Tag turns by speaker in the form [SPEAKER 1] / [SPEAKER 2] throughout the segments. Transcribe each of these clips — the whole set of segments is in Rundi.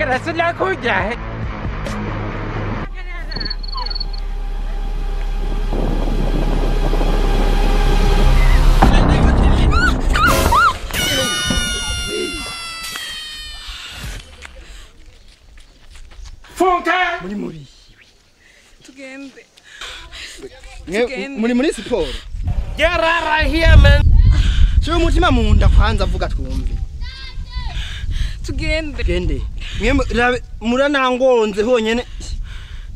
[SPEAKER 1] Hagarara sinakujya.
[SPEAKER 2] Muri muri
[SPEAKER 3] tugende
[SPEAKER 2] muri muri siporo.
[SPEAKER 1] Get out of here man.
[SPEAKER 2] Cyo umutima mu nda kwanza avuga twumve.
[SPEAKER 3] Tugende.
[SPEAKER 2] Gende. Mwe muranangonze honyene.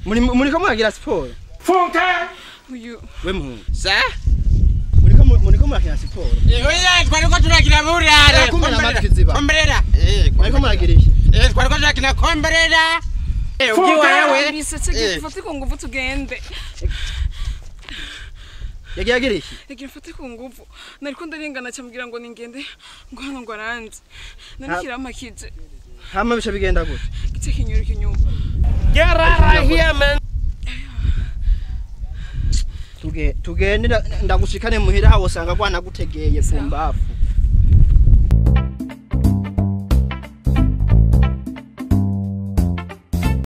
[SPEAKER 2] Muri muri ko muragira siporo.
[SPEAKER 1] Funka.
[SPEAKER 3] Uyu.
[SPEAKER 2] We muhungu.
[SPEAKER 1] Sa?
[SPEAKER 2] Muri ko muragira siporo.
[SPEAKER 1] Oya twariko turagira burare.
[SPEAKER 2] Komberera. Mwariko muragira iki?
[SPEAKER 1] Twariko turakina komberera. Ugiwawe.
[SPEAKER 3] Bisetse gufata ku nguvu tugende.
[SPEAKER 2] Yagiye agira iki?
[SPEAKER 3] Yagiye mfate ku nguvu. Nariko ndarengana cyambwira ngo ningende ngo hano ngo aranze. Narikira amakije.
[SPEAKER 2] Hama bice bigenda gute?
[SPEAKER 3] Gice kinyura kinyuma.
[SPEAKER 1] Get out of here man.
[SPEAKER 2] Tugende ndagushikane muhira hawo sanga kwana gutegeye pumbafu.